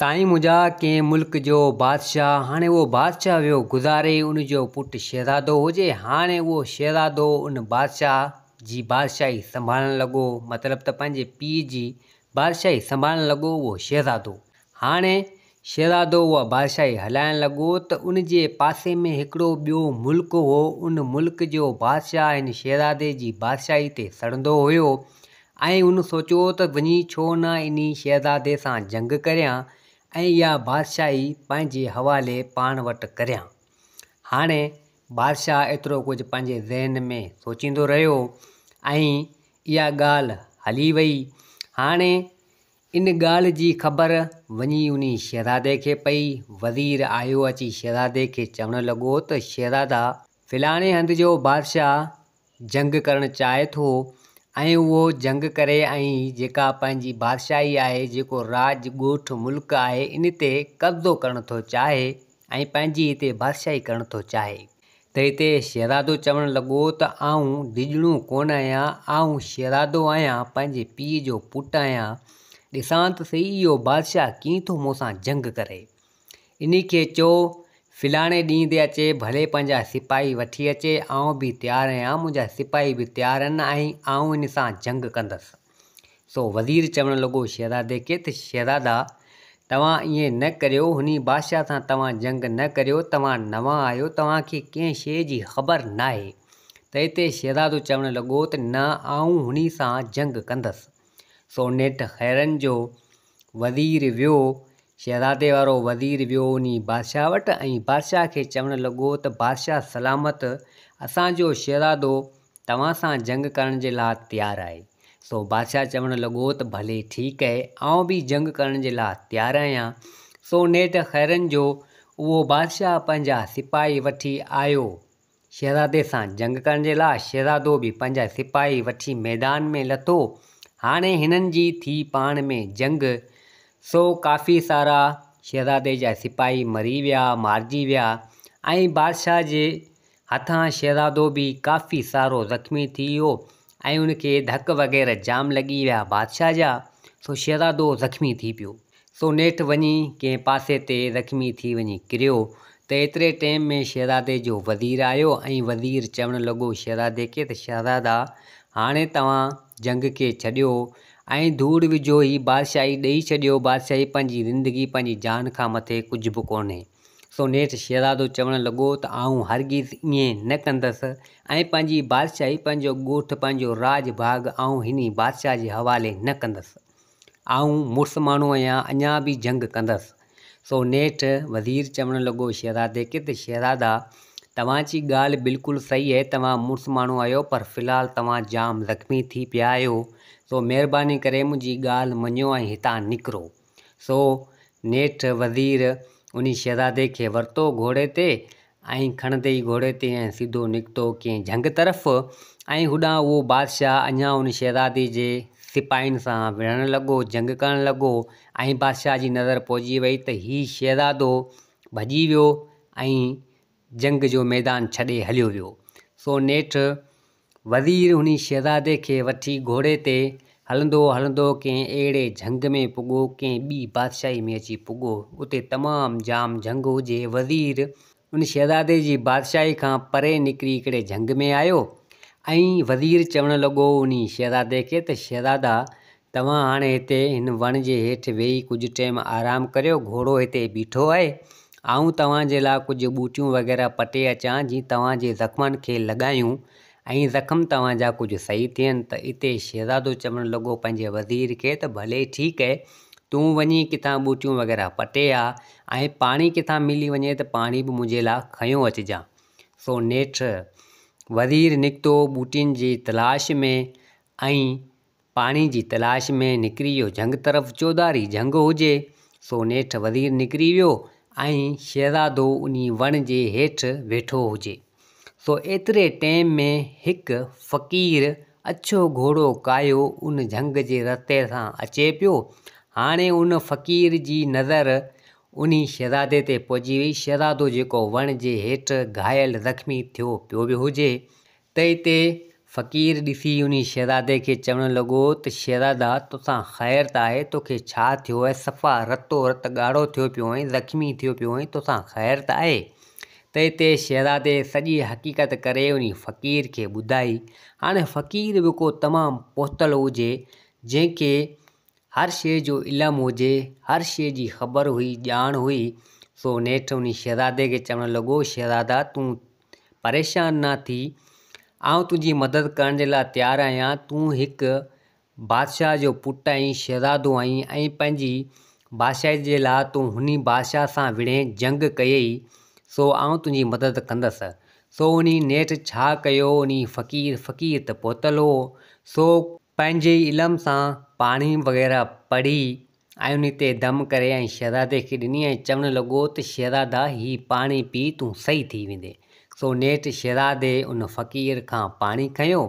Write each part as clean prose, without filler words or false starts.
سائين منهنجا ڪنهن ملڪ جو بادشاهه هاڻي اهو بادشاهه ويو گذاري ان جو پٽ شهزادو هجي هاڻي اهو شهزادو ان بادشاهه جي بادشاهي سنڀالڻ لڳو مطلب ته پنهنجي پيء جي بادشاهي سنڀالڻ لڳو اهو شهزادو هاڻي شهزادو اها بادشاهي هلائڻ لڳو ته ان جي پاسي ۾ هڪڙو ٻيو ملڪ هو ان ملڪ جو بادشاهه هن شهزادي جي بادشاهي تي سڙندو هيو ۽ هن سوچيو ته وڃي ڇو نه انهي شهزادي سان جنگ ڪريان ۽ اها بادشاهي پنهنجي حوالي پاڻ وٽ ڪريان. هاڻي بادشاهه ايترو ڪجهه پنهنجي ذهن ۾ سوچيندو رهيو ۽ اها ڳالهه هلي وئي. هاڻي ان ڳالهه جي خبر وڃي انهي شهزادي کي پئي. وزير آيو اچي شهزادي کي چوڻ لڳو ته شهزادا! فلاڻي هنڌ جو بادشاهه جنگ ڪرڻ چاهي ٿو ۽ اهو جنگ ڪري ۽ جيڪا پنهنجي بادشاهي آهي، جيڪو راڄ ڳوٺ ملڪ آهي، ان تي قبضو ڪرڻ ٿو چاهي ۽ پنهنجي هتي بادشاهي ڪرڻ ٿو چاهي. ته هتي شهزادو چوڻ لڳو ته آئون ڊڄڻو ڪونه آهيان، آئون شهزادو آهيان، پنهنجي پيء جو پٽ آهيان، ڏسان ته سهي اهو بادشاهه ڪيئن ٿو مون سان جنگ ڪري. انهي کي چئو فلاڻي ڏينهن تي اچي، ڀلي پنهنجا سپاهي وٺي اچي، آئون به تيار آهيان، منهنجا سپاهي به تيار آهن ۽ آئون ان سان جنگ ڪندس. سو وزير چوڻ لڳو شهزادي کي ته شهزادا! توهان ائين نه ڪريو، هني بادشاهه سان توهان جنگ نه ڪريو، توهان نوان آهيو، توهان کي ڪنهن شيء جي خبر ناهي. ته اتي شهزادو چوڻ لڳو ته نه آئون هني سان جنگ ڪندس. سو نيٺ خيرن جو وزير ويو، شهزادي وارو وزير ويو انهي بادشاهه وٽ ۽ بادشاهه کي چوڻ لڳو ته بادشاهه سلامت، اسان جو شهزادو توهان سان جنگ ڪرڻ جي لاء تيار آهي. سو بادشاهه چوڻ لڳو ته ڀلي ٺيڪ اهي، آئون به جنگ ڪرڻ جي لاء تيار آهيان. سو نيٺ خيرن جو اهو بادشاهه پنهنجا سپاهي وٺي آيو شهزادي سان جنگ ڪرڻ جي لاء. شهزادو به پنهنجا سپاهي وٺي ميدان ۾ لٿو. هاڻي هنن جي ٿي پاڻ ۾ جنگ. سو ڪافي سارا شهزادي جا سپاهي مري ويا، مارجي ويا ۽ بادشاهه جي هٿان شهزادو به ڪافي سارو زخمي ٿي ويو ۽ ان کي ڌڪ وغيره جام لڳي ويا بادشاهه جا، سو شهزادو زخمي ٿي پيو. سو نيٺ وڃي ڪنهن پاسي تي زخمي ٿي وڃي ڪريو ته ايتري ٽيم ۾ شهزادي جو وزير آيو ۽ وزير چوڻ لڳو شهزادي کي ته شهزادا هاڻي توهان جنگ کي ڇڏيو ۽ ڌوڙ وجهو هي بادشاهي ڏئي ڇڏيو بادشاهي پنهنجي زندگي پنهنجي جان کان مٿي ڪجهه به ڪونهي. سو نيٺ شهزادو چوڻ لڳو ته آئون هرگز ائين نه ڪندس ۽ پنهنجي بادشاهي، پنهنجو ڳوٺ، پنهنجو راڄ ڀاڳ آئون هني بادشاهه جي حوالي نه ڪندس. آئون مڙس ماڻهو آهيان، اڃا به جنگ ڪندس. سو نيٺ وزير چوڻ لڳو شهزادي کي ته شهزادا! توهان جي ڳالهه بلڪل صحيح آهي، توهان مڙس ماڻهو آهيو، پر في الحال توهان جام زخمي ٿي پيا آهيو، سو مهرباني ڪري منهنجي ڳالهه مڃو ۽ هتان نڪرو. سو نيٺ وزير انهي شهزادي کي ورتو گهوڙي تي ۽ کڻندي ئي گهوڙي تي ۽ سڌو نڪتو ڪنهن جهنگ طرف ۽ هوڏانهن اهو بادشاهه اڃا ان شهزادي جي سپاهين سان وڙهڻ لڳو، جنگ ڪرڻ لڳو ۽ بادشاهه جي نظر پئجي وئي ته هي شهزادو ڀڄي ويو ۽ جنگ جو ميدان ڇڏي هليو ويو. سو نيٺ وزير انهي شهزادي کي وٺي گهوڙي تي هلندو هلندو ڪنهن اهڙي جهنگ ۾ پڳو، ڪنهن ٻي بادشاهي ۾ اچي پڳو. اتي تمام جام جهنگ هجي. وزير ان شهزادي جي بادشاهي کان پري نڪري هڪڙي جهنگ ۾ آيو ۽ وزير چوڻ لڳو انهي شهزادي کي ته شهزادا توهان هاڻي هتي هن وڻ جي هيٺ ويهي ڪجهه ٽيم آرام ڪريو، گهوڙو هتي بيٺو آهي. آئون توهان جي لاء ڪجهه ٻوٽيون وغيره پٽي اچان جي توهان جي زخمن کي لڳايون ۽ زخم توهان جا ڪجهه صحيح ٿين ته اتي شهزادو چوڻ لڳو پنهنجي وزير کي ته ڀلي ٺيڪ اهي تون وڃي ڪٿان ٻوٽيون وغيره پٽي آ ۽ پاڻي ڪٿان ملي وڃي ته پاڻي به منهنجي لاء کنيو اچجان. سو نيٺ وزير نڪتو ٻوٽين جي تلاش ۾ ۽ پاڻي جي تلاش ۾ نڪري ويو جهنگ طرف چوڌاري جهنگ هجي سو نيٺ وزير نڪري ويو ۽ شهزادو انهي وڻ جي هيٺ ويٺو هجي سو ايتري ٽيم ۾ هڪ فقير اڇو گهوڙو ڪاهيو ان جهنگ جي رستي سان اچي پيو هاڻي ان فقير جي نظر انهي شهزادي تي پئجي وئي شهزادو جيڪو وڻ جي هيٺ گهايل زخمي ٿيو پيو هجي ته اتي فقير ڏسي انهي شهزادي کي چوڻ لڳو ته شهزادا توسان خير ته آهي، توکي ڇا ٿيو آهي، صفا رتو رت ڳاڙهو ٿيو پيو آهين، زخمي ٿيو پيو آهين، توسان خير ته آهي؟ تنهن تي شهزادي سڄي حقيقت ڪري انهي فقير کي ٻڌائي. هاڻي فقير به ڪو تمام پهتل هجي، جنهن کي هر شيء جو علم هجي، هر شيء جي خبر هئي، ڄاڻ هئي، سو نيٺ انهي شهزادي کي چوڻ لڳو، شهزادا تون پريشان نه ٿي، آئون تنهنجي مدد ڪرڻ جي لاء تيار آهيان، تون هڪ بادشاهه جو پٽ آهين، شهزادو آهين ۽ پنهنجي بادشاهي جي لاء تون هني بادشاهه سان وڙهين جنگ ڪيئي، سو آئون تنهنجي مدد ڪندس. سو انهي نيٺ ڇا ڪيو، انهي فقير، فقير ته پهتل هو، سو پنهنجي ئي علم سان پاڻي وغيره پڙهي ۽ انهي تي دم ڪري ۽ شهزادي کي ڏني ۽ چوڻ لڳو ته شهزادا هي پاڻي پي تون صحيح ٿي ويندين. سو نيٺ شهزادي ان فقير کان پاڻي کنيو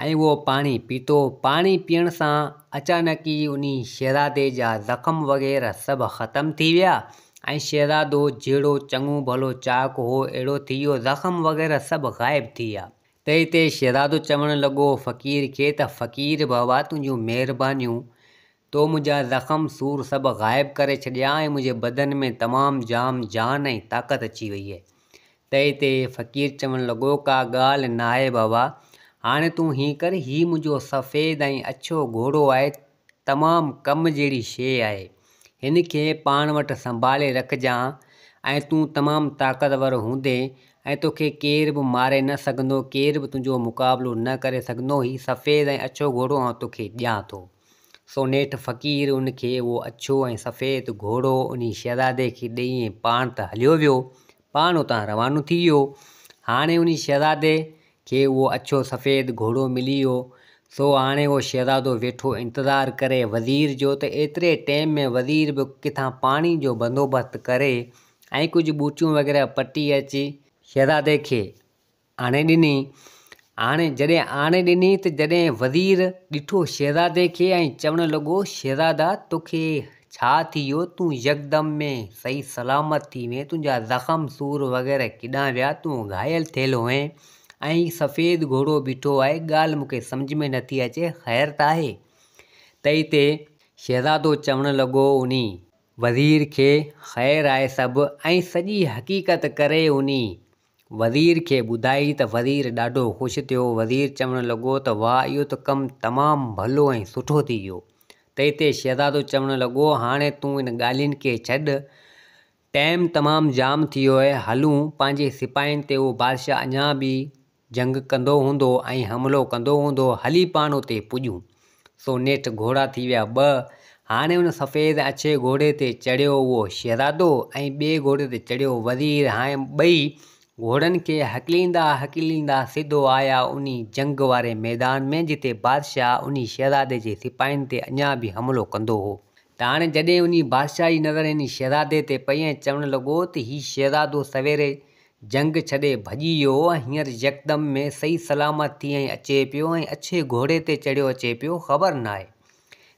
۽ اهو پاڻي پيتو. پاڻي پيئڻ سان اچانڪ ئي انهي شهزادي جا زخم وغيره سڀ ختم ٿي ويا ۽ شهزادو جهڙو چڱو ڀلو چاڪ هو اهڙو ٿي ويو زخم وغيره سڀ غائب ٿي ويا. تنهن تي شهزادو چوڻ لڳو فقير کي ته فقير بابا تنهنجون مهربانيون، تو منهنجا زخم سور سڀ غائب ڪري ڇڏيا ۽ منهنجي بدن ۾ تمام جام جان ۽ طاقت اچي وئي آهي. تنهن تي فقير چوڻ لڳو ڪا ڳالهه ناهي بابا، هاڻي تون هيئن ڪر هي منهنجو سفيد ۽ اڇو گهوڙو آهي تمام ڪم جهڙي شيء آهي. هن کي پاڻ وٽ سنڀالي رکجان ۽ تون تمام طاقتور هوندين ۽ توکي ڪير به ماري نه سگهندو، ڪير به تنهنجو مقابلو نه ڪري سگهندو. هي سفيد ۽ اڇو گهوڙو آئون توکي ڏيان ٿو. سو نيٺ فقير ان کي اهو اڇو ۽ سفيد گهوڙو انهي شهزادي کي ڏئي ۽ پاڻ ته هليو ويو. پاڻ اتان روانو ٿي ويو. هاڻي انهي شهزادي کي اهو اڇو سفيد گهوڙو ملي ويو، سو هاڻي اهو شهزادو ويٺو انتظار ڪري وزير جو ته ايتري ٽيم ۾ وزير به ڪٿان پاڻي جو بندوبست ڪري ۽ ڪجهه ٻوٽيون وغيره پٽي اچي شهزادي کي آڻي ڏني. هاڻي جڏهن آڻي ڏني ته جڏهن وزير ڏٺو شهزادي کي ۽ چوڻ لڳو، شهزادا توکي ڇا ٿي ويو، تون يڪدم ۾ صحيح سلامت ٿي وئين، تنهنجا زخم سور وغيره ڪيڏانهن ويا، تون گهايل ٿيل هئين ۽ هي سفيد گهوڙو بيٺو آهي، ڳالهه مون کي سمجهه ۾ نٿي اچي، خير ته آهي؟ تئي تي شهزادو چوڻ لڳو انهي وزير کي، خير آهي سڀ ۽ سڄي حقيقت ڪري انهي وزير کي ٻڌائي ته وزير ڏاڍو خوش ٿيو. وزير چوڻ لڳو ته واهه اهو ته ڪم تمام ڀلو ۽ سٺو ٿي ويو. تنهن تي شهزادو چوڻ لڳو هاڻي تون ان ڳالهين کي ڇڏ، ٽيم تمام جام ٿي ويو آهي، هلون پنهنجي سپاهين تي اهو بادشاهه اڃا به جنگ ڪندو هوندو ۽ حملو ڪندو هوندو، هلي پاڻ اتي پڄون. سو نيٺ گهوڙا ٿي ويا ٻه. هاڻي ان سفيد ۽ اڇي گهوڙي تي چڙهيو اهو شهزادو ۽ ٻئي گهوڙي تي چڙهيو وزير. هاڻي ٻئي گهوڙن کي هڪليندا هڪليندا سڌو آيا انهي جنگ واري ميدان ۾ جتي بادشاهه انهي شهزادي جي سپاهين تي اڃا به حملو ڪندو هو. ته هاڻي جڏهن انهي بادشاهه جي نظر انهي شهزادي تي پئي ۽ چوڻ لڳو ته هي شهزادو سويري جنگ ڇڏي ڀڄي ويو هو ۽ هينئر يڪدم ۾ صحيح سلامت ٿي ۽ اچي پيو ۽ اڇي گهوڙي تي چڙهيو اچي پيو، خبر ناهي.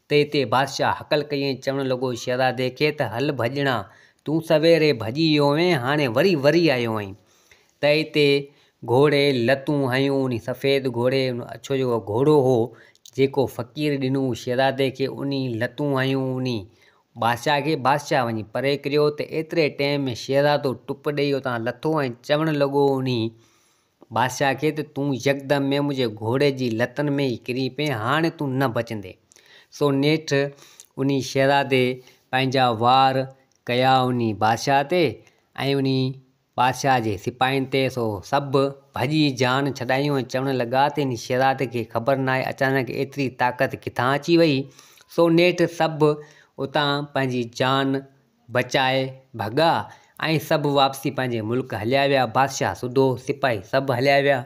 ته اتي بادشاهه هڪل ڪئي ۽ چوڻ لڳو شهزادي کي ته هل ڀڄڻا، تون سويري ڀڄي ويو هئين، هاڻي وري وري آيو آهين. ته اتي گهوڙي لتون هنيون، انهي سفيد گهوڙي، ان اڇو جيڪو گهوڙو هو، جيڪو فقير ڏنو شهزادي کي، انهي لتون هنيون، انهي بادشاهه کي بادشاهه وڃي پري ڪريو ته ايتري ٽيم ۾ شهزادو ٽپ ڏيئي اتان لٿو ۽ چوڻ لڳو انهي بادشاهه کي ته تون يڪدم ۾ منهنجي گهوڙي جي لتن ۾ ئي ڪرين پئين هاڻي تون نه بچندين. سو نيٺ انهي شهزادي پنهنجا وار ڪيا انهي بادشاهه تي ۽ انهي بادشاهه جي سپاهين تي سو سڀ ڀڄي جان ڇڏايون ۽ چوڻ لڳا ته هن شهزادي کي خبر ناهي اچانڪ ايتري طاقت ڪٿان اچي وئي. سو نيٺ سڀ اتان پنهنجي جان بچائي ڀڳا ۽ سڀ واپسي پنهنجي ملڪ هليا ويا. بادشاهه سوڌو سپاهي سڀ هليا ويا.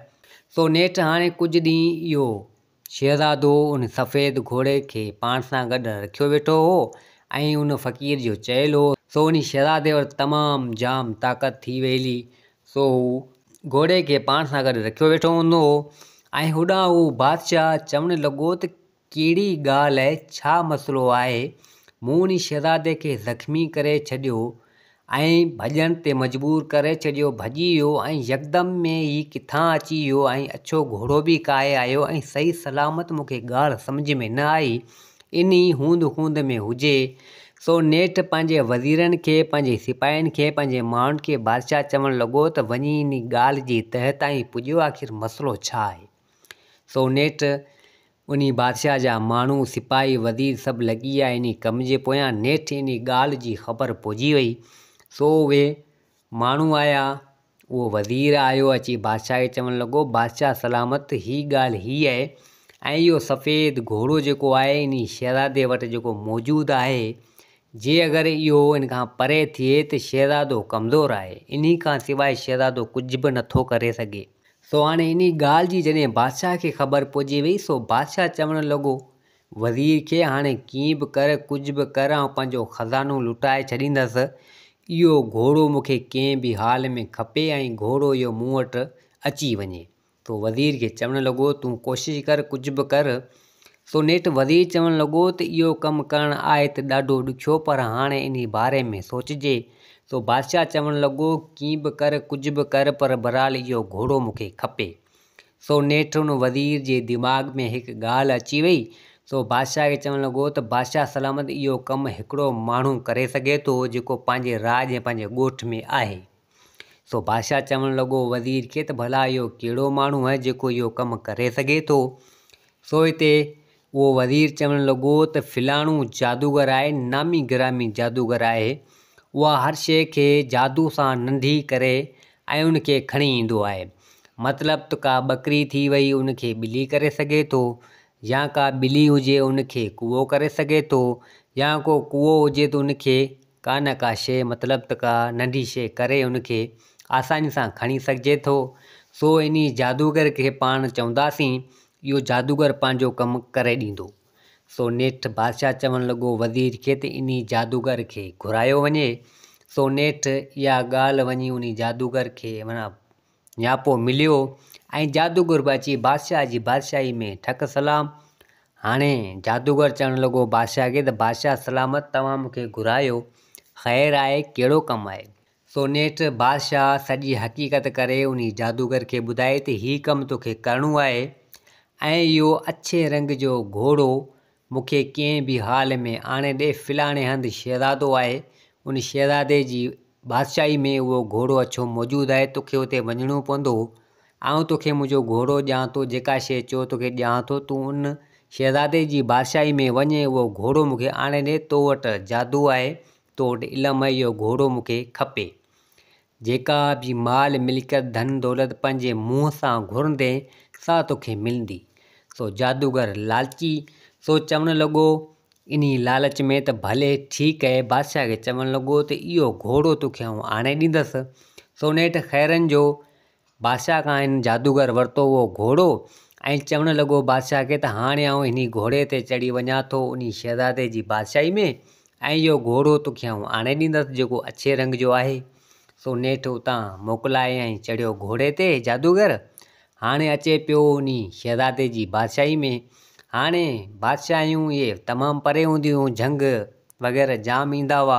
سو نيٺ هاڻي ڪجهه ڏينهن اهو شهزادو ان سفيد گهوڙي کي پاڻ سان گڏ رکيو ويٺو هو ۽ ان فقير جو چيل هو، سو انهي شهزادي وٽ تمام جام طاقت ٿي ويلي سو هو گهوڙي کي پاڻ سان گڏ رکيو ويٺو هوندو هو ۽ هوڏانهن هو بادشاهه چوڻ لڳو ته ڪهڙي ڳالهه آهي ڇا مسئلو آهي مون انهي شهزادي کي زخمي ڪري ڇڏيو ۽ ڀڄڻ تي مجبور ڪري ڇڏيو، ڀڄي ويو ۽ يڪدم ۾ ئي ڪٿان اچي ويو ۽ اڇو گهوڙو به ڪاهي آيو ۽ صحيح سلامت مون کي ڳالهه سمجهه ۾ نه آئي، انهي هوند خوند ۾ هجي، سو نيٺ پنهنجي وزيرن کي، پنهنجي سپاهين کي، پنهنجي ماڻهن کي بادشاهه چوڻ لڳو ته وڃي انهي ڳالهه جي تهه تائين پڄو آخر مسئلو ڇا آهي؟ سو نيٺ انهي بادشاهه جا ماڻهو، سپاهي، وزير سڀ لڳي ويا انهي ڪم جي پويان. نيٺ انهي ڳالهه جي خبر پئجي وئي. سو اهي ماڻهو آيا. اهو وزير آيو اچي بادشاهه کي چوڻ لڳو، بادشاهه سلامت، هي ڳالهه هي آهي ۽ اهو سفيد گهوڙو جيڪو آهي انهي شهزادي وٽ جيڪو موجود آهي، جي اگر اهو ان کان پري ٿئي ته شهزادو ڪمزور آهي، انهي کان سواء شهزادو ڪجهه به نٿو ڪري سگهي. سو هاڻي انهي ڳالهه جي جڏهن بادشاهه کي خبر پئجي وئي، سو بادشاهه چوڻ لڳو وزير کي، هاڻي ڪيئن به ڪر، ڪجهه به ڪر، آئون پنهنجو خزانو لٽائي ڇڏيندس، اهو گهوڙو مون کي ڪنهن به حال ۾ کپي ۽ گهوڙو اهو مون وٽ اچي وڃي. سو وزير کي چوڻ لڳو، تون ڪوشش ڪر، ڪجهه به ڪر. سو نيٺ وزير چوڻ لڳو ته اهو ڪم ڪرڻ آهي ته ڏاڍو ڏکيو پر هاڻي انهي باري ۾ سوچجي. سو بادشاهه چوڻ لڳو، ڪيئن به ڪر، ڪجهه به ڪر پر بهرحال اهو گهوڙو مون کي کپي. سو نيٺ ان وزير جي دماغ ۾ هڪ ڳالهه اچي وئي. سو بادشاهه کي چوڻ لڳو ته بادشاهه سلامت اهو ڪم هڪڙو ماڻهو ڪري سگهي ٿو جيڪو پنهنجي راڄ ۽ پنهنجي ڳوٺ ۾ آهي. سو بادشاهه چوڻ لڳو وزير کي ته ڀلا اهو ڪهڙو ماڻهو آهي جيڪو اهو ڪم ڪري سگهي ٿو. سو هتي اهو وزير چوڻ لڳو ته فلاڻو جادوگر آهي، نامي گرامي جادوگر آهي، اها هر شيء کي جادو سان ننڍي ڪري ۽ ان کي کڻي ايندو آهي. مطلب ته ڪا ٻڪري ٿي وئي ان کي ٻلي ڪري سگهي ٿو يا ڪا ٻلي هجي ان کي ڪوئو ڪري سگهي ٿو يا ڪو ڪوئو هجي ته ان کي ڪا نه ڪا شيء مطلب ته ڪا ننڍي شيء ڪري ان کي آساني سان کڻي سگهجي ٿو. سو انهي جادوگر کي پاڻ چونداسين اهو جادوگر پنهنجو ڪم ڪري ڏيندو. سو نيٺ بادشاهه چوڻ لڳو وزير کي ته انهي جادوگر کي گهرايو وڃي. سو نيٺ اها ڳالهه وڃي انهي جادوگر کي معنيٰ نياپو مليو ۽ جادوگر به اچي بادشاهه جي بادشاهي ۾ ٺڪ سلام. هاڻي جادوگر چوڻ لڳو بادشاهه کي ته بادشاهه سلامت توهان مون کي گهرايو، خير آهي ڪهڙو ڪم آهي؟ سو نيٺ بادشاهه سڄي حقيقت ڪري انهي جادوگر کي ٻڌائي ته هي ڪم توکي ڪرڻو آهي ۽ اهو اڇي رنگ جو گهوڙو مون کي ڪنهن به حال ۾ آڻي ڏي، فلاڻي هنڌ شهزادو آهي، ان شهزادي جي بادشاهي ۾ اهو گهوڙو اڇو موجود آهي، توکي اتي وڃڻو پوندو، آئون توکي منهنجو گهوڙو ڏيان ٿو، جيڪا شيء چئو توکي ڏيان ٿو، تون ان شهزادي جي بادشاهي ۾ وڃ ۽ اهو گهوڙو مون کي آڻي ڏي، تو وٽ جادو آهي، تو وٽ علم آهي اهو گهوڙو مون کي کپي. جيڪا به مال ملڪيت ڌن دولت پنهنجي منهن سان گهرندين سا توکي ملندي. سو جادوگر لالچي سو چوڻ لڳو انهي لالچ ۾ ته ڀلي ٺيڪ اهي بادشاهه کي چوڻ لڳو ته اهو گهوڙو توکي آئون آڻي ڏيندس. سو نيٺ خيرن جو بادشاهه کان هن جادوگر ورتو اهو گهوڙو ۽ چوڻ لڳو بادشاهه کي ته هاڻي آئون انهي گهوڙي تي چڙهي وڃان ٿو انهي شهزادي جي بادشاهي ۾ ۽ اهو گهوڙو توکي آئون آڻي ڏيندس جيڪو اڇي رنگ جو آهي. سو نيٺ اتان موڪلائي ۽ چڙهيو گهوڙي تي جادوگر هاڻي اچي پيو انهي شهزادي جي بادشاهي ۾. هاڻي بادشاهيون اهي تمام پري هونديون هيون جهنگ وغيره جام ايندا هئا.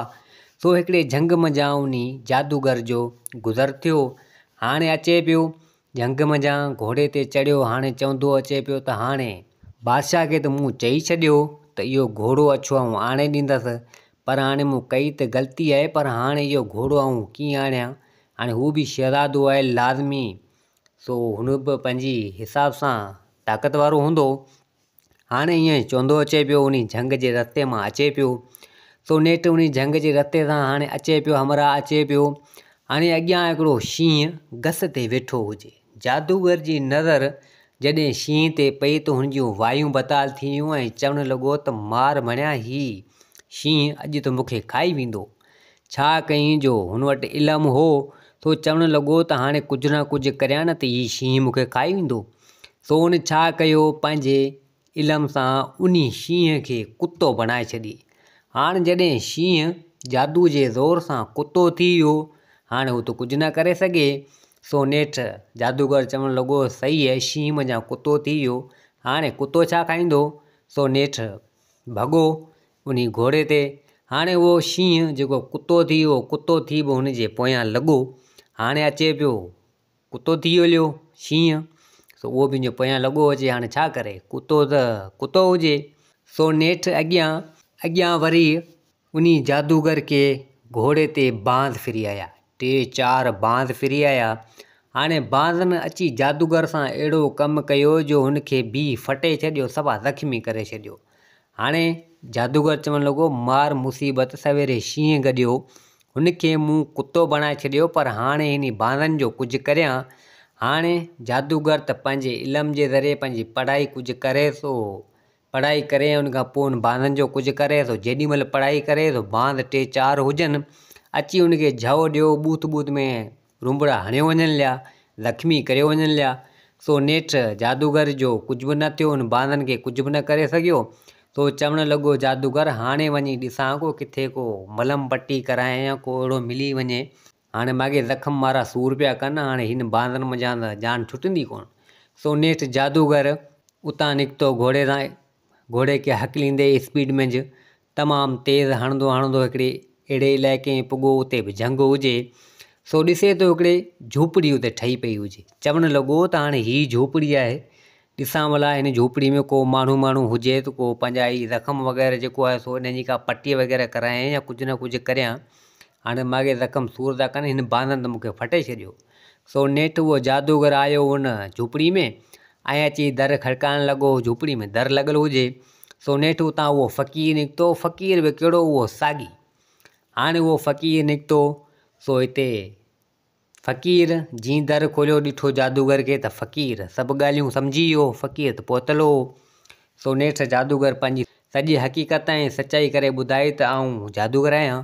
سو هڪڙي جهنگ منجهان انهي جادوگر جو گذر ٿيو. هاڻي اچي پيو جهنگ منجهان گهوڙي تي چڙهيو هاڻي چوندو اچي پيو ته هاڻي بادشاهه کي ته مون چئي ڇڏيو ته اهو گهوڙو اڇو آئون آڻي ڏيندس پر هاڻي مون ڪئي ته غلطي آهي پر هاڻي اهو گهوڙو آئون ڪيئن آڻيان هاڻي هو به شهزادو آهي لازمي سو هن به پنهنجي حساب سان طاقت وارو هوندو. هاڻي ائين چوندو اچي پيو انهي جهنگ جي رستي مان اچي پيو سو نيٺ انهي جهنگ جي رستي سان هاڻي اچي پيو همراهه اچي پيو هاڻي اڳيان هڪڙو شينهن گس تي ويٺو هجي جادوگر جي نظر جڏهن شينهن تي پئي ته هن جون وايون بتال ٿي ويون ۽ چوڻ لڳو ته مار مڻيا هي شينهن اڄ ته مون کي کائي ويندو ڇا ڪيائين جو هن وٽ علم هو سو چوڻ لڳو ته هاڻي ڪجهه نه ڪجهه ڪريان نه ته هي شينهن مون کي کائي ويندو سو هن ڇا ڪيو پنهنجي علم سان انهي شينهن کي ڪتو بڻائي ڇڏي. هاڻ جڏهن شينهن جادو جي زور سان ڪتو ٿي ويو هاڻ هو ته ڪجهه نه ڪري سگهي. سو نيٺ جادوگر چوڻ لڳو صحيح آهي شينهن منجهان ڪتو ٿي ويو هاڻي ڪتو ڇا کائيندو؟ سو نيٺ ڀڳو انهي گهوڙي تي. هاڻي اهو شينهن جيڪو ڪتو ٿي ويو، ڪتو ٿي به هن جي پويان لڳو. هاڻي اچي پيو ڪتو ٿي هليو شينهن، سو اهو به هن جي پويان لڳو اچي. هاڻي ڇا ڪري، ڪتو ته ڪتو هجي. سو نيٺ اڳيان اڳيان وري انهي جادوگر کي گهوڙي تي بانز ڦري آيا. ٽي چار بانز ڦري آيا. هاڻي بانزن اچي جادوگر سان اهڙو ڪم ڪيو جو هن کي بيهه ڦٽي ڇڏيو، صفا زخمي ڪري ڇڏيو. هاڻي جادوگر چوڻ لڳو، مار مصيبت، سويري شينهن گڏيو، هن کي مون ڪتو بڻائي ڇڏيو، پر هاڻي انهي بانزن جو ڪجهه ڪريان. هاڻي جادوگر ته پنهنجي علم جي ذريعي پنهنجي پڙهائي ڪجهه ڪري سو پڙهائي ڪري ۽ ان کان پوء ان بانڌن جو ڪجهه ڪري سو جيڏي مهل پڙهائي ڪري سو بانڌ ٽي چار هجن اچي ان کي جهو ڏيو ٻوٿ ٻوٿ ۾ رنبڙا هڻيو وڃن ليا زخمي ڪريو وڃن ليا سو نيٺ جادوگر جو ڪجهه به نه ٿيو ان بانڌن کي ڪجهه به نه ڪري سگهيو سو چوڻ لڳو جادوگر هاڻي وڃي ڏسان ڪو ڪٿي ڪو ملم پٽي ڪرايان يا ڪو اهڙو ملي وڃي هاڻي ماڳهين زخم وارا سور پيا ڪن، هاڻي هن باندرن منجهان ته جان ڇٽندي ڪونه. سو نيٺ جادوگر اتان نڪتو، گهوڙي تان گهوڙي کي هڪليندي اسپيڊ منجهه تمام تيز هڻندو هڻندو هڪڙي اهڙي علائقي ۾ پڳو اتي به جهنگ هجي. سو ڏسي ٿو هڪڙي جهوپڙي اتي ٺهي پئي هجي. چوڻ لڳو ته هاڻي هي جهوپڙي آهي، ڏسان ڀلا هن جهوپڙي ۾ ڪو ماڻهو ماڻهو هجي ته ڪو پنهنجا هي زخم وغيره جيڪو آهي سو انهن جي ڪا پٽي وغيره ڪرايان يا ڪجهه نه ڪجهه ڪريان. هاڻي ماڳهين زخم سور ٿا ڪن، هن باندن ته مون کي ڦٽي ڇڏيو. سو نيٺ اهو جادوگر آيو ان جهوپڙي ۾ ۽ اچي در کڙڪائڻ لڳو. جهوپڙي ۾ در لڳل هجي. سو نيٺ اتان اهو فقير نڪتو. فقير به ڪهڙو اهو ساڳي. هاڻي اهو فقير نڪتو سو هتي فقير جيئن در کوليو ڏٺو جادوگر کي ته فقير سڀ ڳالهيون سمجهي ويو. فقير ته پهتل هو. سو نيٺ جادوگر پنهنجي سڄي حقيقت ۽ سچائي ڪري ٻڌائي ته آئون جادوگر آهيان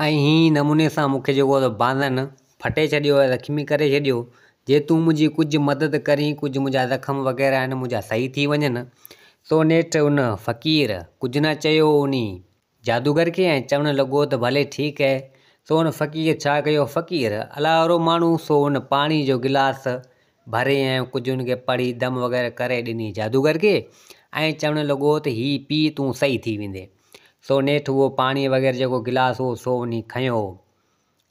۽ هي نموني سان مون کي جيڪو سو باندن ڦٽي ڇڏيو ۽ زخمي ڪري ڇڏيو. جي تون منهنجي ڪجهه مدد ڪرين ڪجهه منهنجا زخم وغيره آهن منهنجا صحيح ٿي وڃن. سو نيٺ ان فقير ڪجهه نه چيو انهي جادوگر کي ۽ چوڻ لڳو ته ڀلي ٺيڪ اهي. سو ان فقير ڇا ڪيو؟ فقير الله وارو ماڻهو سو ان پاڻي جو گلاس ڀري ۽ ڪجهه ان کي پڙهي دم وغيره ڪري ڏني جادوگر کي ۽ چوڻ لڳو ته هي پي تون صحيح ٿي ويندين. سو نيٺ اهو پاڻي وغيره جيڪو گلاس هو سو انهي کنيو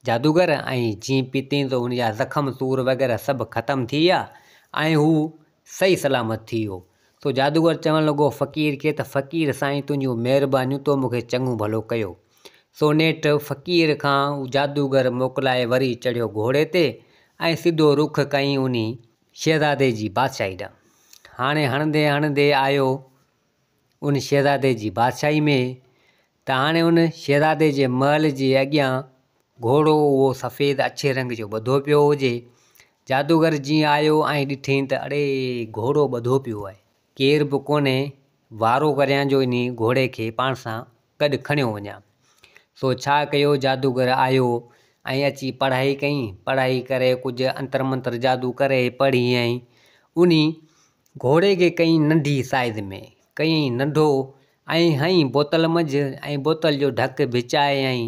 جادوگر ۽ جيئن پيتين ته ان جا زخم سور وغيره سڀ ختم ٿي ويا ۽ هو صحيح سلامت ٿي ويو. سو جادوگر چوڻ لڳو فقير کي ته فقير سائين تنهنجون مهربانيون تو مون کي چڱو ڀلو ڪيو. سو نيٺ فقير کان جادوگر موڪلائي وري چڙهيو گهوڙي تي ۽ سڌو رخ ڪيائين انهي شهزادي جي بادشاهي ڏانهن. هاڻي هڻندي هڻندي آيو ان شهزادي جي بادشاهي ۾ ته هاڻي ان شهزادي جي محل جي اڳيان گهوڙو اهو سفيد اڇي رنگ جو ٻڌو پيو هجي. جادوگر جيئن آيو ۽ ڏٺئين ته اڙي گهوڙو ٻڌو پيو آهي. ڪير به ڪونهي، وارو ڪريان جو انهي گهوڙي کي پاڻ سان گڏ کڻيو وڃان. سو ڇا ڪيو جادوگر آيو ۽ اچي پڙهائي ڪئين. پڙهائي ڪري ڪجهه انتر منتر جادو ڪري پڙهي ۽ انهي گهوڙي کي ڪئين ننڍي سائيز ۾ ڪيائين ننڍو ۽ هنئين بوتل منجهه ۽ بوتل جو ڍڪ ڀچائي ۽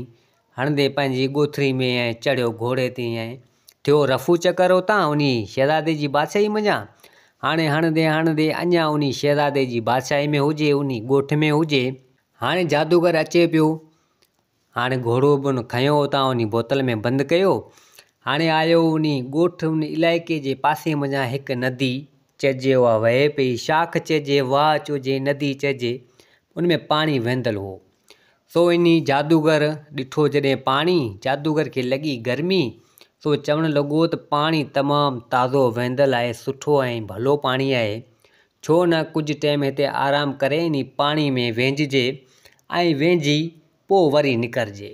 هڻندي پنهنجي ڳوٿري ۾ ۽ چڙهيو گهوڙي تي ۽ ٿيو رفو چڪر اتان انهي شهزادي جي بادشاهي منجهان. هاڻي هڻندي هڻندي اڃا انهي شهزادي جي بادشاهي ۾ هجي انهي ڳوٺ ۾ هجي. هاڻي جادوگر اچي پيو. هاڻي گهوڙو به ان کنيو اتان انهي بوتل ۾ بند ڪيو. هاڻي آيو انهي ڳوٺ ان علائقي جي پاسي منجهان هڪ ندي چئجي اها وهي پئي، شاخ چئجي، واهه چئجي، ندي چئجي، ان ۾ پاڻي وهندل هو. سو انهي جادوگر ڏٺو جڏهن پاڻي، جادوگر کي لڳي گرمي، سو چوڻ لڳو ته پاڻي تمام تازو وهندل آهي، سٺو ۽ ڀلو پاڻي آهي، ڇو نه ڪجهه ٽيم هتي آرام ڪري انهي پاڻي ۾ وهنججي ۽ وهنجي پوء وري نڪرجي.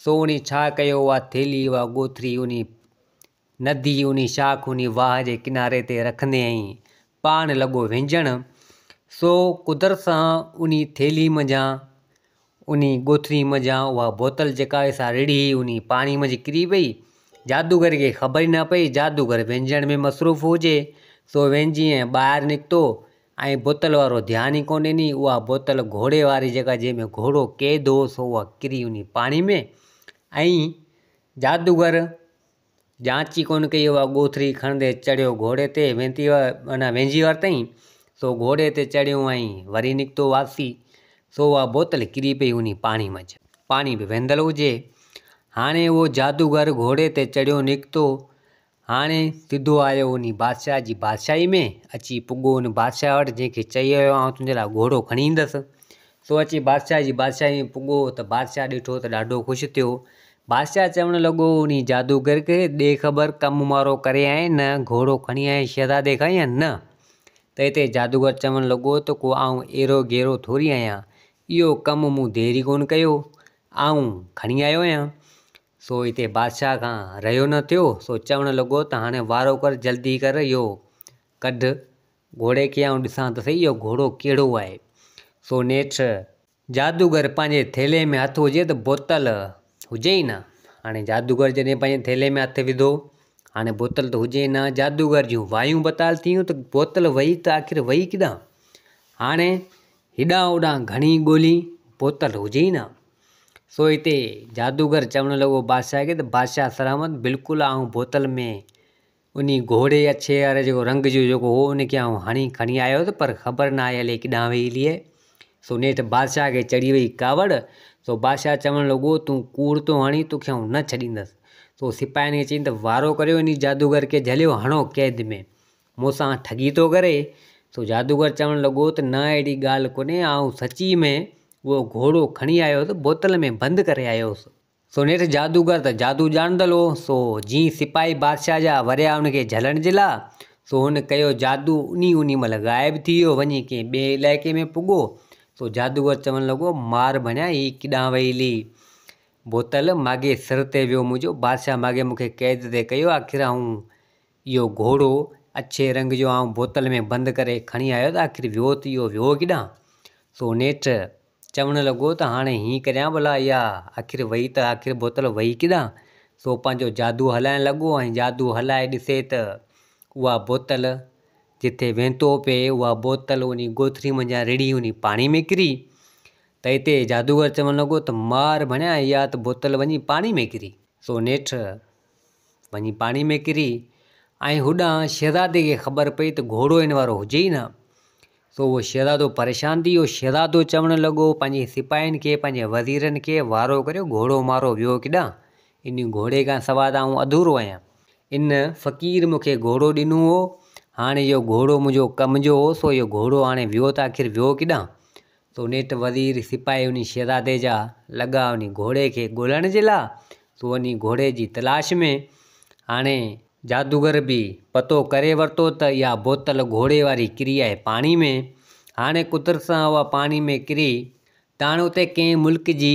سو انهي ڇا ڪيو اها ٿيلهي اها ڳوٿري انهي ندي انهي شاخ انهي واهه جي ڪناري تي رکندي ۽ پاڻ لڳو وهنجڻ. سو قدرت سان انهي ٿيلهي منجهان انهي ڳوٿري منجهان اها بوتل جيڪا هئي سا رڙهي انهي پاڻي منجهه ڪري پئي. جادوگر کي خبر ئي نه پئي. جادوگر وهنجڻ ۾ مصروف هجي سو وهنجي ۽ ٻاهر نڪتو ۽ بوتل وارو ڌيان ئي ڪونه ڏني. اها بوتل گهوڙي واري جيڪا جنهن ۾ گهوڙو قيد هو سو اها ڪري انهي پاڻي ۾ ۽ جادوگر جانچ ئي ڪونه ڪئي اها ڳوٿري کڻندي چڙهيو گهوڙي تي وينتي معنيٰ وينجهي ورتائين سو گهوڙي تي چڙهيو ۽ وري نڪتو واپسي سو اها بوتل ڪري پئي انهي پاڻي منجهه. پاڻي به وهندل هجي. هاڻي اهو جادوگر گهوڙي تي چڙهيو نڪتو. هاڻي سڌو آيو انهي بادشاهه جي بادشاهي ۾، اچي پڳو ان بادشاهه وٽ جنهن کي چئي آيو آئون تنهنجي لاء گهوڙو کڻي ايندس. سو اچي بادشاهه جي بادشاهي ۾ پڳو ته بادشاهه ڏٺو ته ڏاڍو خوش ٿيو. بادشاهه چوڻ لڳو انهي جادوگر کي ڏي خبر ڪم مارو ڪري آئين نه، گهوڙو کڻي آئين شهزادي کان يا نه؟ ته هتي جادوگر چوڻ لڳو ته ڪو آئون ايرو غيرو ٿوري آهيان، اهو ڪم مون دير ئي ڪونه ڪيو، آئون کڻي آيو آهيان. سو هتي بادشاهه کان رهيو نه ٿيو، سو چوڻ لڳو ته هاڻي وارو ڪر، جلدي ڪر اهو ڪڍ گهوڙي کي، آئون ڏسان ته سهي اهو گهوڙو ڪهڙو آهي. سو نيٺ جادوگر پنهنجي ٿيلهي ۾ هٿ وجهي ته بوتل هجي ئي نه. هاڻي جادوگر جڏهن پنهنجي ٿيلهي ۾ هٿ وڌو، هاڻي بوتل ته هجي ئي نه. جادوگر جون وايون بتال ٿيون ته بوتل وئي ته آخر وئي ڪيڏانهن؟ هاڻي هيڏانهن هوڏانهن گهڻي ڳولي بوتل هجي ئي نه. سو هتي جادوگر چوڻ لڳو بادشاهه کي ته بادشاهه سلامت بلڪل آئون بوتل ۾ انهي گهوڙي اڇي واري جيڪو رنگ جو جيڪو هو ان کي آئون هڻي کڻي آيو هوس پر خبر ناهي الائي ڪيڏانهن وئي هلي آهي. سو نيٺ بادشاهه کي چڙهي وئي ڪاوڙ. سو بادشاهه چوڻ لڳو تون ڪوڙ ٿو هڻين توکي آئون نه ڇڏيندس. سو سپاهين کي چيائين ته وارو ڪريو انهي جادوگر کي جهليو هڻو قيد ۾ مون سان ٺڳي ٿو ڪري. سو جادوگر چوڻ لڳو ته نه اهڙي ڳالهه ڪونهي آئون سچي ۾ اهو گهوڙو کڻي آيو هوس بوتل ۾ بند ڪري آيو هوس. سو نيٺ جادوگر ته جادو ڄاڻندل هو، سو جيئن سپاهي بادشاهه جا وريا ان کي جهلڻ جي لاء، سو هن ڪيو جادو انهي انهي مهل غائب ٿي ويو، وڃي ڪنهن ٻئي علائقي ۾ پڳو، سو جادوگر چوڻ لڳو، مار ڀڻيا هي ڪيڏانهن وئي هلي؟ بوتل ماڳهين سر تي ويو منهنجو، بادشاهه ماڳهين مون کي قيد تي ڪيو، آخر آئون اهو گهوڙو اڇي رنگ جو آئون بوتل ۾ بند ڪري کڻي آيو ته آخر ويو ته اهو ويو ڪيڏانهن؟ سو نيٺ چوڻ لڳو ته هاڻي هيئن ڪريان ڀلا اها آخر وئي ته آخر بوتل وئي ڪيڏانهن؟ سو پنهنجو جادو هلائڻ لڳو ۽ جادو هلائي ڏسي ته اها بوتل جتي وينتو پئي اها بوتل انهي ڳوٿري منجهان رڙهي انهي پاڻي ۾ ڪري ته اتي جادوگر چوڻ لڳو ته مار ڀڻيا اها ته بوتل وڃي پاڻي ۾ ڪري. سو نيٺ وڃي پاڻي ۾ ڪري ۽ هوڏانهن شهزادي کي خبر پئي ته گهوڙو هن وارو هجي ئي نه. سو اهو شهزادو پريشان ٿي ويو. شهزادو چوڻ لڳو پنهنجي سپاهين کي، پنهنجي وزيرن کي، وارو ڪريو گهوڙو مارو ويو ڪيڏانهن؟ ان گهوڙي کان سواء ته آئون اڌورو آهيان. ان فقير مون کي گهوڙو ڏنو هو، هاڻي اهو گهوڙو منهنجو ڪم جو هو، سو اهو گهوڙو هاڻي ويو ته آخر ويو ڪيڏانهن؟ سو نيٺ وزير سپاهي انهي شهزادي جا لڳا انهي گهوڙي کي ڳولڻ جي لاء، سو انهي گهوڙي جي تلاش ۾ هاڻي جادوگر به پتو ڪري ورتو ته اها بوتل گهوڙي واري ڪري آهي پاڻي ۾. هاڻي قدرت سان اها پاڻي ۾ ڪري ته هاڻي اتي ڪنهن ملڪ جي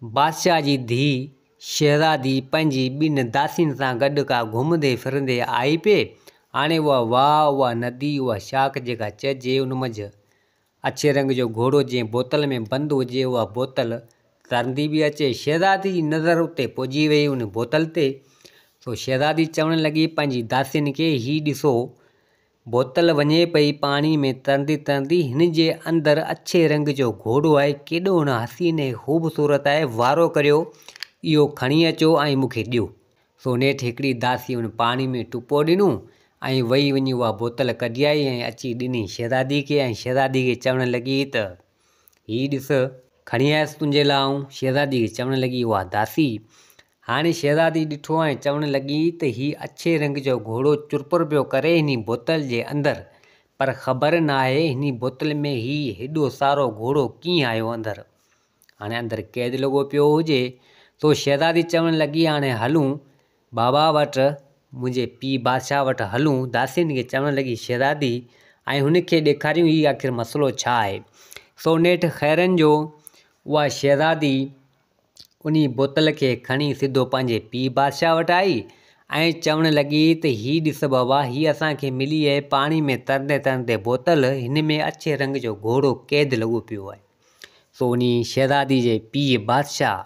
بادشاهه جي ڌيء شهزادي پنهنجي ٻن داسين سان گڏ ڪا گهمندي ڦرندي آئي پئي. هاڻي اها واهه، اها ندي، اها شاخ جيڪا چئجي ان منجهه اڇي رنگ جو گهوڙو جنهن بوتل ۾ بند هجي اها بوتل ترندي به اچي. شهزادي جي نظر اتي پئجي ويئي ان بوتل تي. سو شهزادي چوڻ لڳي پنهنجي داسين کي هي ڏسو بوتل وڃي پئي پاڻي ۾ ترندي ترندي هن جي اندر اڇي رنگ جو گهوڙو آهي ڪيڏو نه حسين ۽ خوبصورت آهي وارو ڪريو اهو کڻي اچو ۽ مون کي ڏيو. سو نيٺ هڪڙي داسي ان پاڻي ۾ ٽپو ڏنو ۽ وئي وڃي اها بوتل ڪڍي آئي ۽ اچي ڏني شهزادي کي ۽ شهزادي کي چوڻ لڳي ته، هي ڏس، کڻي آيس تنهنجي لاء آئون. شهزادي کي چوڻ لڳي اها داسي. هاڻي شهزادي ڏٺو ۽ چوڻ لڳي ته هي اڇي رنگ جو گهوڙو چرپر پيو ڪري هني بوتل جي اندر، پر خبر ناهي هني بوتل ۾ هي هيڏو سارو گهوڙو ڪيئن آيو اندر. هاڻي اندر قيد لڳو پيو هجي. سو شهزادي چوڻ لڳي، هاڻي هلون بابا وٽ، منهنجي پيء بادشاهه وٽ هلون. داسين کي چوڻ لڳي شهزادي ۽ هن کي ڏيکاريون هي آخر مسئلو ڇا آهي. سو نيٺ خيرن جو اها شهزادي انهي بوتل کي کڻي سڌو پنهنجي پيء بادشاهه وٽ آئي ۽ چوڻ لڳي ته هي ڏس بابا هي اسان کي ملي آهي پاڻي ۾ ترندي ترندي بوتل، هن ۾ اڇي رنگ جو گهوڙو قيد لڳو پيو آهي. سو انهي شهزادي جي پيء بادشاهه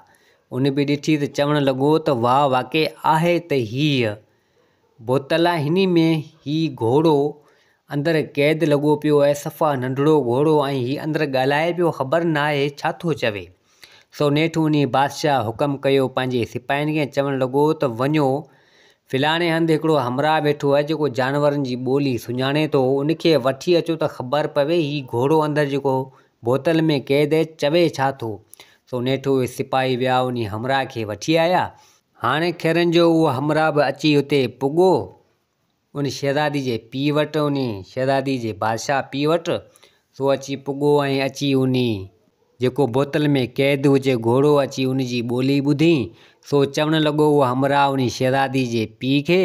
ان به ڏٺي ته چوڻ لڳو ته واهه واقعي آهي ته هيء بوتل آهي هني ۾ هي گهوڙو اندر قيد لڳو پيو آهي صفا ننڍڙو گهوڙو ۽ هي اندر ڳالهائي پيو خبر ناهي ڇا ٿو چوي. سو نيٺ انهي بادشاهه حڪم ڪيو پنهنجي سپاهين کي ۽ چوڻ لڳو ته وڃو فلاڻي هنڌ هڪڙو همراهه ويٺو آهي جيڪو جانورن جي ٻولي سڃاڻي ٿو، ان کي وٺي اچو ته خبر پوي هي گهوڙو اندر جيڪو بوتل ۾ قيد آهي چوي ڇا ٿو. سو نيٺ اهي سپاهي ويا انهي همراهه کي وٺي آيا. هاڻي خيرن جو اهو همراهه به اچي اتي پڳو ان شهزادي جي پيء وٽ، انهي شهزادي جي بادشاهه پيء وٽ، سو اچي پڳو ۽ اچي انهي جيڪو بوتل ۾ قيد هجي گهوڙو اچي ان جي ٻولي ٻڌي، سو چوڻ لڳو اهو همراهه انهي شهزادي جي پيء کي،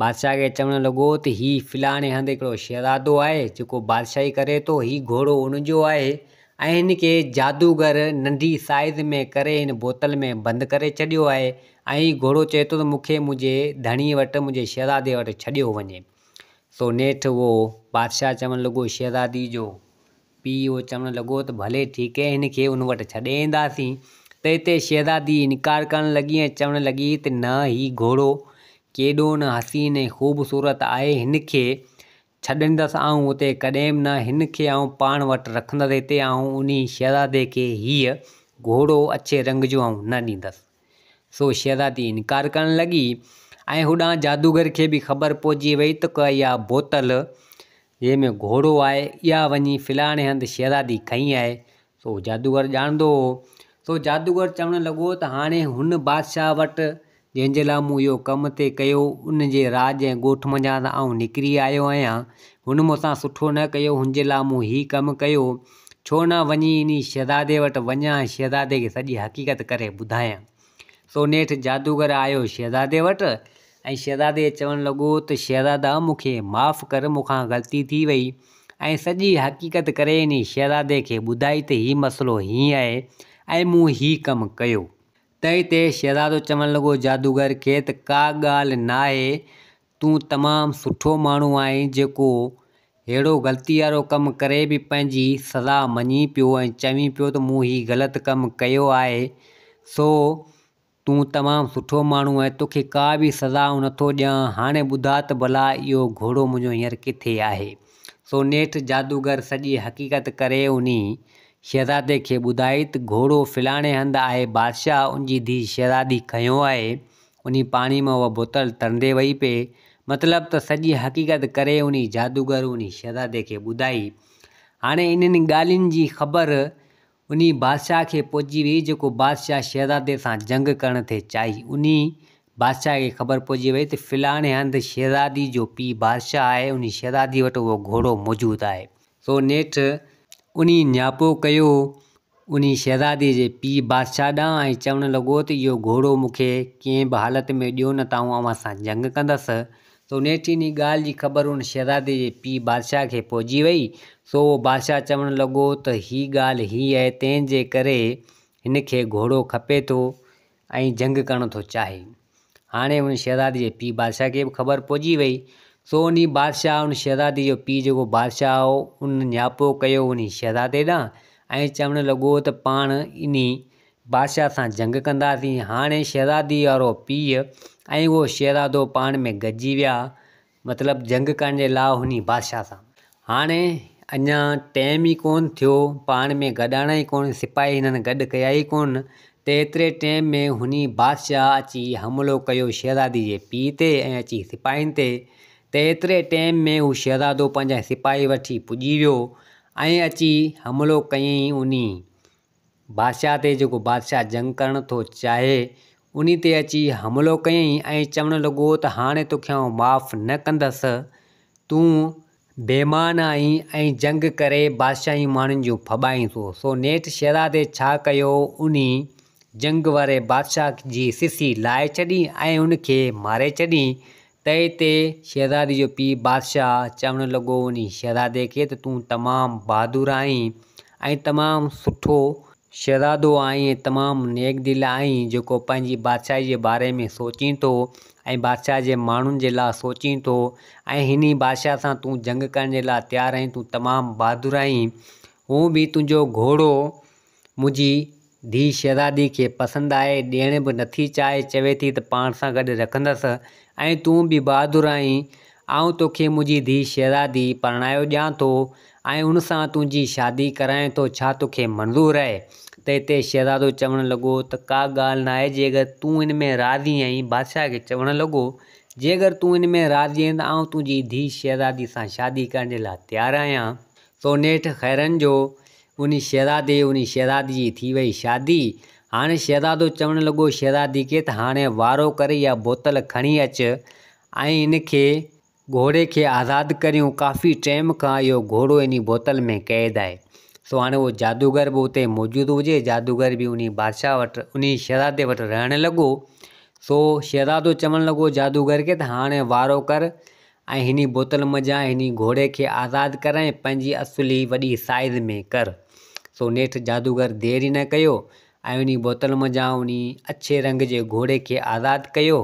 بادشاهه کي چوڻ لڳو ته هي فلاڻي هنڌ هڪڙو شهزادو آهي، جيڪو بادشاهي ڪري ٿو، هي گهوڙو ان جو آهي ۽ هن کي جادوگر ننڍي سائيز ۾ ڪري هن بوتل ۾ بند ڪري ڇڏيو آهي ۽ هي گهوڙو چئي ٿو ته مون کي منهنجي ڌڻيء وٽ، منهنجي شهزادي وٽ ڇڏيو وڃي. سو نيٺ اهو بادشاهه چوڻ لڳو شهزادي جو پيء اهو چوڻ لڳو ته ڀلي ٺيڪ آهي هن کي ان وٽ ڇڏي اينداسين. ته هتي شهزادي انڪار ڪرڻ لڳي ۽ چوڻ لڳي ته نه هي گهوڙو ڪيڏو نه حسين ۽ خوبصورت آهي هن کي ڇڏيندس آئون اتي ڪڏهن به نه، هن کي آئون پاڻ وٽ رکندس، هتي آئون انهي شهزادي کي هيء گهوڙو اڇي رنگ جو آئون نه ڏيندس. سو شهزادي انڪار ڪرڻ لڳي ۽ هوڏانهن جادوگر کي به خبر پئجي وئي ته ڪا اها بوتل جنهن ۾ گهوڙو آهي، اها وڃي فلاڻي هنڌ شهزادي کنئي آهي. سو جادوگر ڄاڻندو هو. سو جادوگر چوڻ لڳو ته هاڻي هن بادشاهه وٽ جنهن جي لاء مون اهو ڪم ٿي ڪيو، ان جي راڄ ۽ ڳوٺ منجهان ته آئون نڪري آيو آهيان. هن مون سان سٺو نه ڪيو، هن جي لاء مون هي ڪم ڪيو. ڇو نه وڃي انهي شهزادي وٽ وڃان ۽ شهزادي کي سڄي حقيقت ڪري ٻڌايان. سو نيٺ جادوگر آيو شهزادي وٽ ۽ شهزادي کي چوڻ لڳو ته شهزادا مون کي معاف ڪر، مون کان غلطي ٿي وئي ۽ سڄي حقيقت ڪري انهي شهزادي کي ٻڌائي ته هي مسئلو هيئن آهي ۽ مون هي ڪم ڪيو. تنهن تي شهزادو چوڻ لڳو جادوگر کي ته ڪا ڳالهه ناهي، تون تمام سٺو ماڻهو آهين جيڪو ههڙو غلطي وارو ڪم ڪري به پنهنجي سزا مڃين پيو ۽ چوين پيو ته مون هي غلط ڪم ڪيو آهي سو تون تمام سٺو ماڻهو آهين توکي ڪا به سزا آئون نٿو ڏيان هاڻي ٻڌاء ته ڀلا اهو گهوڙو منهنجو هينئر ڪٿي آهي؟ سو نيٺ جادوگر سڄي حقيقت ڪري انهي شهزادي کي ٻڌائي ته گهوڙو فلاڻي هنڌ آهي بادشاهه ان جي ڌيء شهزادي کنيو آهي انهي پاڻي مان اها بوتل ترندي وئي پئي. مطلب ته سڄي حقيقت ڪري انهي جادوگر انهي شهزادي کي ٻڌائي. هاڻي انهن ڳالهين جي خبر انهي بادشاهه کي پهچي وئي جيڪو بادشاهه شهزادي سان جنگ ڪرڻ ٿي چاهي. انهي بادشاهه کي خبر پهچي وئي ته فلاڻي هنڌ شهزادي جو پيء بادشاهه آهي انهي شهزادي وٽ اهو گهوڙو موجود آهي. سو نيٺ انهي نياپو ڪيو انهي شهزادي جي پيء بادشاهه ڏانهن ۽ چوڻ لڳو ته اهو گهوڙو مون کي ڪنهن به حالت ۾ ڏيو نه ته آئون اوهان سان جنگ ڪندس. سو نيٺ انهي ڳالهه جي خبر ان شهزادي جي پيء بادشاهه کي پهچي وئي. سو اهو بادشاهه چوڻ لڳو ته هي ڳالهه هي آهي تنهن جي ڪري هن کي گهوڙو کپي ٿو ۽ جنگ ڪرڻ ٿو چاهي. هاڻي ان شهزادي جي پيء بادشاهه کي به خبر پئجي وئي. سو انهي بادشاهه ان شهزادي جو پيء جيڪو بادشاهه هو، ان نياپو ڪيو انهي شهزادي ڏانهن ۽ چوڻ لڳو ته پاڻ انهي بادشاهه سان جنگ ڪنداسين. هاڻي شهزادي وارو پيء ۽ اهو شهزادو پاڻ ۾ گڏجي ويا. مطلب جنگ ڪرڻ جي لاء هني بادشاهه سان. هاڻي اڃا ٽيم ئي ڪونه ٿيو، پاڻ ۾ گڏاڻا ئي ڪونه، سپاهي هنن گڏ ڪيا ئي ڪونه، ته ايتري ٽيم ۾ هني بادشاهه اچي حملو ڪيو شهزادي جي پيء تي ۽ اچي سپاهين تي، ته ايتري ٽيم ۾ هو شهزادو پنهنجا سپاهي وٺي پڄي ويو ۽ اچي حملو ڪيائين انهي بادشاهه تي جيڪو بادشاهه جنگ ڪرڻ ٿو چاهي، انهي تي اچي حملو ڪيائين ۽ چوڻ لڳو ته هاڻي توکي آئون معاف نه ڪندس، تون بيمان آهين ۽ جنگ ڪري بادشاهي ماڻهن جون ڦٻائين ٿو. سو نيٺ شهزادي ڇا ڪيو، انهي جنگ واري بادشاهه جي سسي لاهي ڇڏي ۽ ان کي ماري ڇڏي. تنهن تي شهزادي جو پيء بادشاهه چوڻ لڳو انهي شهزادي کي ته تون تمام بهادر آهين ۽ تمام سٺو شهزادو آهين ۽ تمام نيڪ دل آهين جيڪو پنهنجي بادشاهي جي باري ۾ سوچين ٿو ۽ بادشاهه جي ماڻهن جي لاء سوچين ٿو ۽ هني بادشاهه سان تون جنگ ڪرڻ جي لاء تيار آهين تون تمام بهادر آهين هونء به تنهنجو گهوڙو منهنجي ڌيء شهزادي کي پسند آهي، ڏيڻ به نٿي چاهي، چوي ٿي ته پاڻ سان گڏ رکندس ۽ تون به بهادر آهين، آئون توکي منهنجي ڌيء شهزادي پرڻايو ڏيان ٿو ۽ ان سان تنهنجي شادي ڪرايان ٿو، ڇا توکي منظور آهي؟ ته هتي شهزادو چوڻ لڳو ته ڪا ڳالهه ناهي، جي اگر تون ان ۾ راضي آهين، بادشاهه کي چوڻ لڳو، جي اگر تون ان ۾ راضي آهين ته آئون تنهنجي ڌيء شهزادي سان شادي ڪرڻ جي لاء تيار آهيان. سو نيٺ خيرن جو انهي شهزادي انهي شهزادي جي ٿي وئي شادي. هاڻي شهزادو چوڻ لڳو شهزادي کي ته هاڻي وارو ڪري اها بوتل کڻي اچ ۽ ان کي گهوڙي کي آزاد ڪريون ڪافي ٽيم کان اهو گهوڙو انهي بوتل ۾ قيد آهي. سو هاڻي اهو جادوگر به اتي موجود هجي جادوگر به انهي بادشاهه وٽ انهي شهزادي وٽ رهڻ لڳو. سو شهزادو چوڻ لڳو جادوگر کي ته هاڻي وارو ڪر ۽ هني بوتل منجهان هني گهوڙي کي آزاد ڪر ۽ پنهنجي اصلي وڏي سائيز ۾ ڪر. سو نيٺ جادوگر دير ئي نه ڪيو ۽ انهي بوتل منجهان انهي اڇي رنگ جي گهوڙي کي آزاد ڪيو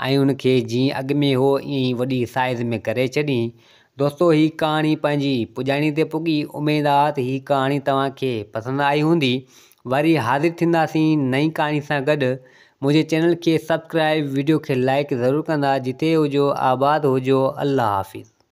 ۽ ان کي جيئن اڳ ۾ هو ائين ئي وڏي سائيز ۾ ڪري ڇڏين. دوستو هي ڪهاڻي پنهنجي پڄاڻي تي پڳي اميد آ ته هي ڪهاڻي توهان کي پسند آئي هوندي. وري حاضر ٿينداسين نئين ڪهاڻي سان گڏ. منهنجي چينل کي سبسڪرائيب وڊيو کي لائيڪ ضرور ڪندا جتي هجو آباد هجو الله حافظ.